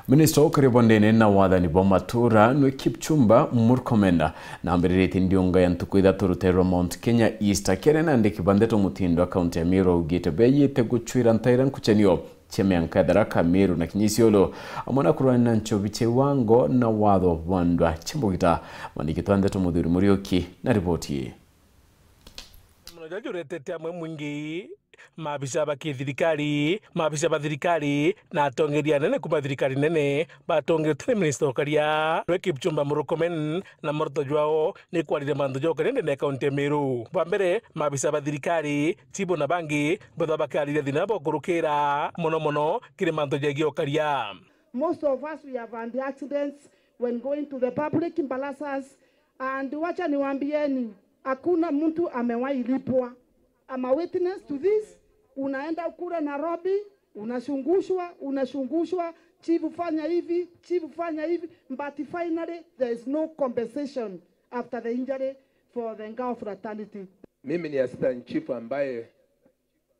Minister okaribondene na wathani bwa matura nwe Kipchumba Murkomen na ambiriritie ndiunga ya ntuku ithatu ruterwa Mount Kenya East kere na ndiki bandeto mutindo kaunti ya Meru ugite beyite guchwira ntaira nkuchenio chemeanka tharaka Meru na Kinyisiolo amona kurwana nchobiche wango na watho wandwa chimbugita mandikitwa ndeto muthuri Muriuki na ripoti Juretete amwe mwingi maabisa ba kithirikari maabisa ba thirikari na atongeria nene kuma thirikari nene batongeretwe ni minister Okaria we Kipchumba Murkomen na muruto jwao ni kwarire mandu joka nene kaunti ya Meru. Bwa mbere maabisa ba thirikari chibo na bangi betha bakarire thina bokurukira muno muno kiri mandu jegie Okaria. Most of us we have had accidents when going to the public balasas, and wacha niwaambieni hakuna mtu amewahi lipwa. I'm a witness to this. Unaenda kule Nairobi, unashungushwa, chief fanya hivi, chief fanya hivi, but finally there is no compensation after the injury for the Ngao fraternity. Mimi ni assistant chief ambaye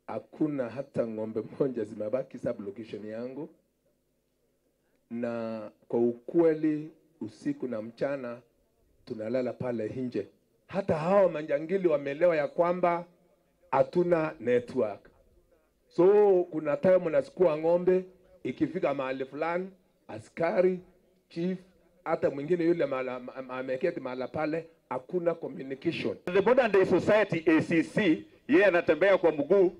hakuna hata ng'ombe moja zimebaki sub location yangu, na kwa ukweli usiku na mchana tunalala pale nje. Hata hao manjangili wameelewa ya kwamba hatuna network. So kuna time unachukua ng'ombe ikifika mahali fulani, askari, chief, hata mwingine yule ameketi mahala pale, hakuna communication. The modern day society ACC, yeye anatembea kwa mguu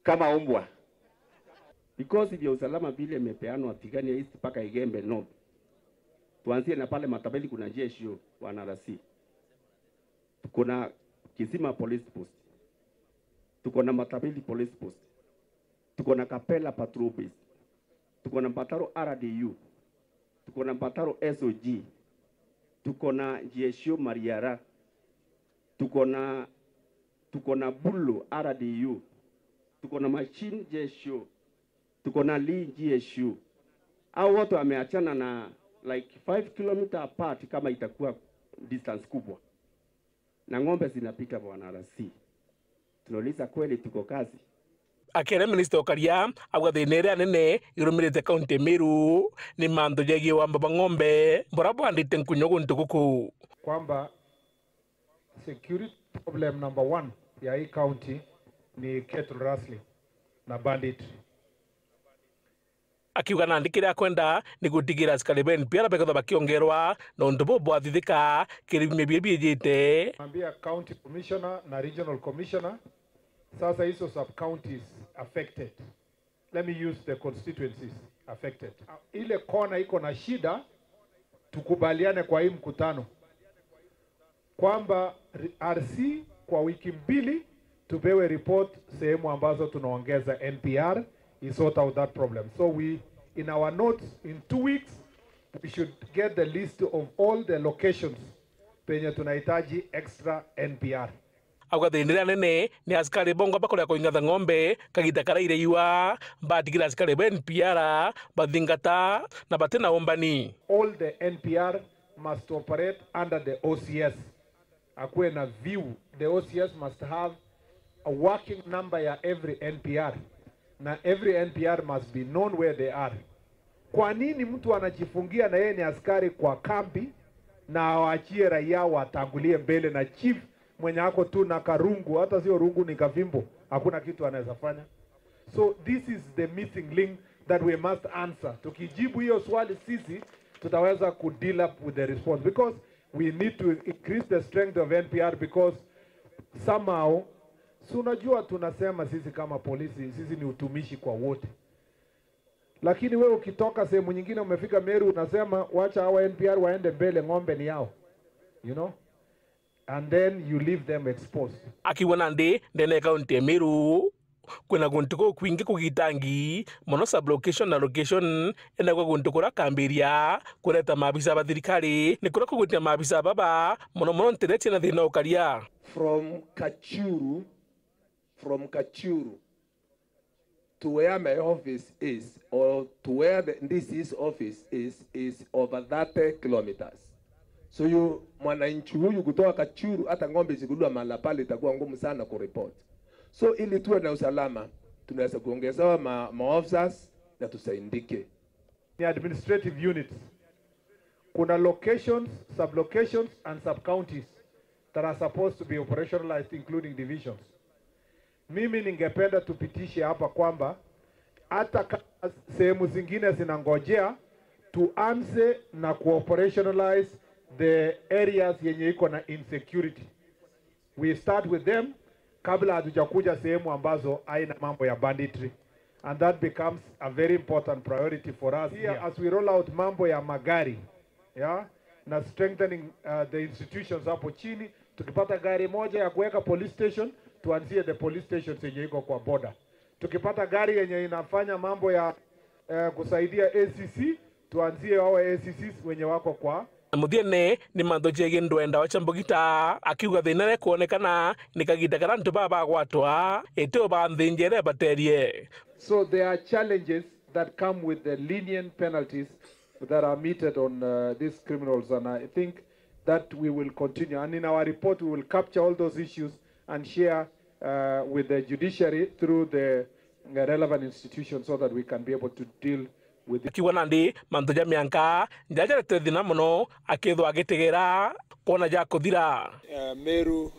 kama umbwa. Because vya usalama vile imepeanwa Tigania East mpaka Igembe North. Tuanzie na pale Matabeli kuna jeshi wa NRC. Kuna Kisima Police Post. Tuko na Matabeli Police Post. Tuko na Kapela Patrol Base. Tuko na Mbataro RDU. Tuko na Mbataro SOG. Tuko na Jesho Mariara. Tuko na Bulu RDU. Tuko na Machine Jesho. Tuko na Lee Jesho. Hao watu wameachana na like 5 km apart kama itakuwa distance kubwa. Na ng'ombe zinapita bwana RC. Tunauliza kweli tuko kazi? Akere minister Okaria agwathinire anene irumirite kaunti Meru ni mandu jegie wa mbaba ng'ombe mbora bwandite nkunyo guntu guku kwamba security problem number 1 ya hii county ni cattle rustling na banditry. Akiuga na ndikira kwenda ni gutigira askari ben pia bekotha bakiongerwa no ndu bo athithika kirimi bibiejete. Mwambia county commissioner na regional commissioner, sasa hizo sub counties affected, let me use the constituencies affected, ile kona iko na shida, tukubaliane kwa hii mkutano kwamba RC kwa wiki mbili tupewe report sehemu ambazo tunaongeza NPR is sort out that problem. So we, in our notes, in 2 weeks, we should get the list of all the locations penye tunahitaji extra NPR. Agwathinire nene ni askari bongo bakoria kuingatha ng'ombe kagita karaire iwa batigira askari ba NPR bathingata na batena ombani. All the NPR must operate under the OCS. Akuwe na view. The OCS must have a working number ya every NPR. Na every NPR must be known where they are. Kwa nini mtu anajifungia na yeye ni askari kwa kambi na awaachie raia watangulie mbele, na chief mwenye ako tu na karungu, hata sio rungu ni kavimbo, hakuna kitu anaweza fanya? So this is the missing link that we must answer. Tukijibu hiyo swali sisi tutaweza ku deal up with the response, because we need to increase the strength of NPR, because somehow si unajua tunasema sisi kama polisi, sisi ni utumishi kwa wote. Lakini wewe ukitoka sehemu nyingine umefika Meru unasema wacha hawa NPR waende mbele, ng'ombe ni yao. You know? And then you leave them exposed. Akiwa ndi ndene kaunti ya Meru kwina guntu ku kwingi kugitangi mono sub location na location ena kwa guntu kura kambiria kureta maabisa ba thirikari ni kura kugutia maabisa baba mono mono ntereti na thina ukaria. From Kachuru to where my office is, or to where the DC's office is over 30 kilometers. So you mwananchi huyu kutoka Kachuru hata ng'ombe zikudua mahala pale itakuwa ngumu sana kureport. So ili tuwe na usalama tunaweza kuongezewa maofficers na tusaidike. Ni administrative units. Kuna locations, sublocations and subcounties that are supposed to be operationalized, including divisions. Mimi ningependa tupitishe hapa kwamba hata sehemu zingine zinangojea tuanze na kuoperationalize the areas yenye iko na insecurity. We start with them kabla hatujakuja sehemu ambazo haina mambo ya banditry. And that becomes a very important priority for us here as we roll out mambo ya magari, yeah, na strengthening the institutions hapo chini. Tukipata gari moja ya kuweka police station, tuanzie the police stations yenye iko kwa border. Tukipata gari yenye inafanya mambo ya kusaidia ACC, tuanzie hao ACCs wenye wako kwa Muthiene ni mandu jegie ndwenda wa Chambogita akiuga thina kuonekana ni kaginda karia antu baba bagwatwa ito banthinjere baterie. So there are challenges that come with the lenient penalties that are meted on these criminals, and I think that we will continue, and in our report we will capture all those issues and share with the judiciary through the relevant institutions so that we can be able to deal with it. Akiuga nandi mandu ja mianka njajarete thina muno akithwa agitigera kuona ja kuthira. Meru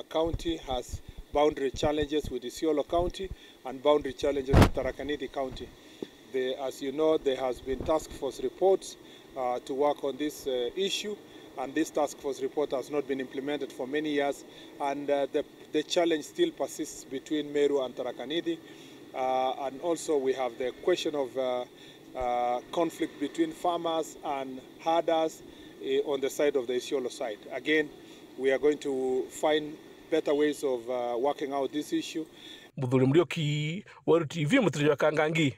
County has boundary challenges with Isiolo County and boundary challenges with Tharaka Nithi County. As you know, there has been task force reports to work on this issue, and this task force report has not been implemented for many years, and the challenge still persists between Meru and Tharaka Nithi. And also we have the question of conflict between farmers and herders on the side of the Isiolo side. Again, we are going to find better ways of working out this issue. Muthuri Muriuki, Waru TV, Muthuri wa Kangangi.